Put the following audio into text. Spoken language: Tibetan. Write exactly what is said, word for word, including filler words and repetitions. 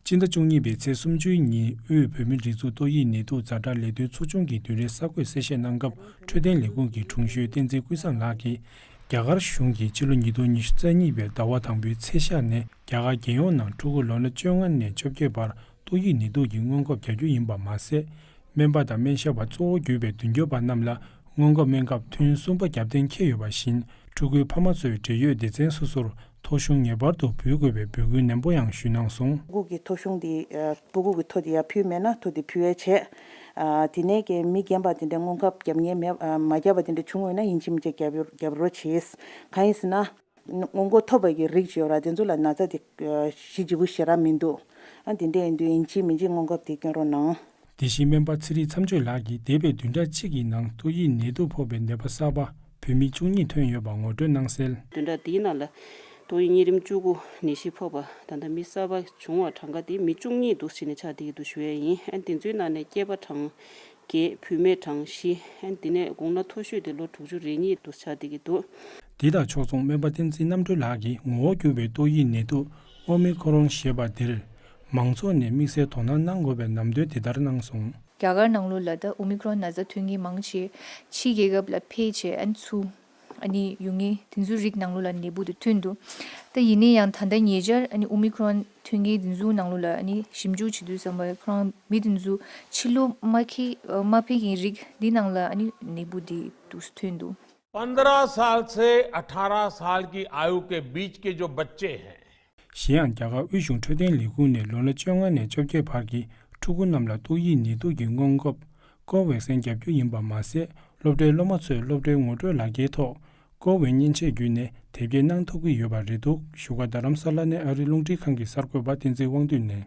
སྤྱི་ཟླ་བཅུ་གཉིས་པའི་ཚེས་སུམ་ཅུའི་ཉིན་དབུས་བོད་མིའི་སྒྲིག་འཛུགས་ཏོག་དབྱིབས་ནད་དུག་ཛ་དྲག་ལས་དོན་ཚོགས་ཆུང་གི་བདུན་རེའི་གསར་འགོད་གསལ་བཤད་གནང་སྐབས། འཕྲོད་བསྟེན་ལས་ཁུངས་ཀྱི་དྲུང་གཞོན་བསྟན་འཛིན་ཀུན་བཟང་ལགས་ཀྱིས། རྒྱ་གར་གཞུང་གིས་ཕྱི་ལོ་ཉིས་སྟོང་ཉི་ཤུ་རྩ་གཉིས་པའི་ཟླ་བ་དང་པོའི་ཚེས་ཤར་ནས་རྒྱ་གར་རྒྱལ་ཡོངས་ནང་ཕྲུ་གུ་ལོ་ན་བཅོ་ལྔ་ནས་བཅོ་བརྒྱད་བར་ཏོག་དབྱིབས་ནད་དུག་གི་སྔོན་འགོག་བརྒྱབ་རྒྱུ་ཡིན་པ་མ་ཟད། སྨན་པ་དང་སྨན་ཞབས་པ་གཙོ་བོ་གྱུར་པའི་མདུན་སྐྱོད་པ་རྣམས་ལ་སྔོན་འགོག་སྨན་ཁབ་ཐུན་གསུམ་པ་བརྒྱབ་གཏན་འཁེལ་ཡོད་པ་བཞིན། ཕྲུ་གུའི་ཕ་མ་ཚོས་འབྲེལ་ཡོད་སྡེ་ཚན་སོ་སོར་ཐོ་གཞུང་ངེས་པར་དུ་འབུལ་དགོས་པའི་འབོད་སྐུལ་ནན་པོ་ཡང་ཞུས་གནང་སོང་། སྤུ་གུ་གི་ཐོ་གཞུང་དེ་ཨ་སྤུ་གུ་གི་ཐོ་དེ་ཡར་ཕུལ་མེད་ན་ཐོ་དེ་ཕུལ་ཡས་བྱས། ཨ་དེ་ནས་ཀྱི་མི་རྒན་པ་དེ་འདྲ་སྔོན་ཁབ་བརྒྱབ་མཁན་མེད། ཨ་མ་བརྒྱབ་པ་དེ་འདྲ་བྱུང་ཡོད་ན་ཡིན་གཅིག་མིན་གཅིག་བརྒྱབ་ཡོད་བརྒྱབ་རོགས་བྱས། གང་ཡིན་ཟེར་ན། སྔོན་འགོག་ཐོབ་པ་གི་རིགས་ཅིག་ཡོད་ར། དེ་ཚོ་ལ་ན་ཚ་དེ་ཨ་ཞེ་ལྗིད་པོ་ཞེ་དྲག་མི་འདུག་ཨ་དེ་འདྲ་ཡིན་དུས་ཡིན་གཅིག་མིན་གཅིག་སྔོན་ཁབ་དེ་སྐྱོན་རོགས་གནང་། དེ་བཞིན་སྨན་པ་ཚེ་རིང་མཚམས་གཅོད་ལགས་ཀྱིས་འདས་པའི་བདུན་ཕྲག་གཅིག་གི་ནང་ཏོག་དབྱིབས་ནད་དུག་ཕོག་པའི་ནད་པ་གསར་པ་བོད་མི་བཅུ་གཉིས་ཐོན་ཡོད་པ་ངོ་སྤྲོད་གནང་གསལ། བདུན་ཕྲག་འདིའི་ནང་ལ་ཏོག་དབྱིབས་གཉན་རིམས་བཅུ་དགུ་ནད་གཞི་ཕོག་པ་ད་ལྟ་མི་གསར་པ་བྱུང་བ་གྲངས་ཀ་དེ་མི་བཅུ་གཉིས་འདུག་བྱས་ནས་ཆགས་བསྡད་ཀྱི་འདུག་ཞུ་ཡས་ཡིན། ཨ་དེ་ཚོའི་ནང་ནས་སྐྱེས་པ་གྲངས་བརྒྱད། བུད་མེད་གྲངས་བཞི། ཨ་དེ་ནས་དགུང་ལོ་མཐོ་ཤོས་དེ་ལོ་དྲུག་ཅུ་རེ་གཉིས་འདུག་ཆགས་བསྡད་ཀྱི་འདུག་དེ་དང་ཕྱོགས་མཚུངས་སྨན་པ་བསྟན་འཛིན་རྣམ་གྲོལ་ལགས་ཀྱིས་ངོ་བོ་འགྱུར་བའི་ཏོག་དབྱིབས་ནད་དུག་ཨོ་མི་ཁོ་རོན་ཞེས་པ་འདིར། མང་ཚོགས་ནས་དམིགས་བསལ་དོ་སྣང་གནང་དགོས་པའི་ལམ་སྟོན་དེ་ལྟར་གནང་སོང་། རྒྱ་གར་ནང་ལོགས་ལ་ད་ཨོ་མི་ཁོ་རོན་ན་ཚ་ཐོན་མཁན་མང་ཆེ་ཕྱི་རྒྱལ་ཁབ་ལ་ཕེབས་བྱས་ཨ་ནི་ཚུར་ཨ་ནི་ཡོང་མཁན་དེ་ཚོའི་རིགས་ནང་ལོགས་ལ་ནད་འབུ་དེ་ཐོན་འདུག་ད་ཡིན་ན་ཡང་ད་ལྟ་ཉེ་ཆར་ཨ་ནི་ཨོ་མི་ཁོ་རོན་ཐོན་མཁན་དེ་ཚོའི་ནང་ལོགས་ལ་ཨ་ནི་ཞིབ་འཇུག་བྱེད་དུས་ཙམ་པ་ཁོ་རང་མི་དེ་ཚོ་ཕྱི་ལོགས་མ་ཁེ་མ་ཕེབས་མཁན་རིགས་འདི་ནང་ལ་ཨ་ནི་ནད་འབུ་དེ་འདུག་སེ་ཐོན་འདུག། पन्द्रह साल से अठारह साल की आयु के बीच के जो बच्चे हैं, གཞན་ཡང་རྒྱ་གར་དབུས་གཞུང་འཕྲོད་བསྟེན་ལས་ཁུངས་ནས་ལོ་ན་བཅོ་ལྔ་ནས་བཅོ་བརྒྱད་བར་གྱི་ཕྲུ་གུ་རྣམས་ལ་ཏོག་དབྱིབས་ནད་དུག་གི་སྔོན་འགོག་ཀོ་ཝེག་སིན་བརྒྱབ་རྒྱུ་ཡིན་པ་མ་ཟད། སློབ་གྲྭའི་སློབ་མ་ཚོས་སློབ་གྲྭའི་ངོ་སྤྲོད་ལག་འཁྱེར་ཐོག་ཀོ་ཝེག་མཉེན་ཆས་བརྒྱུད་ནས་དེབ་སྐྱེལ་གནང་ཐུབ་ཀྱི་ཡོད་པ་རེད་འདུག་བཞུགས་སྒར་རྡ་རམ་ས་ལ་ནས་ཨ་རིའི་རླུང་འཕྲིན་ཁང་གི་གསར་འགོད་པ་བསྟན་འཛིན་དབང་འདུས་ནས།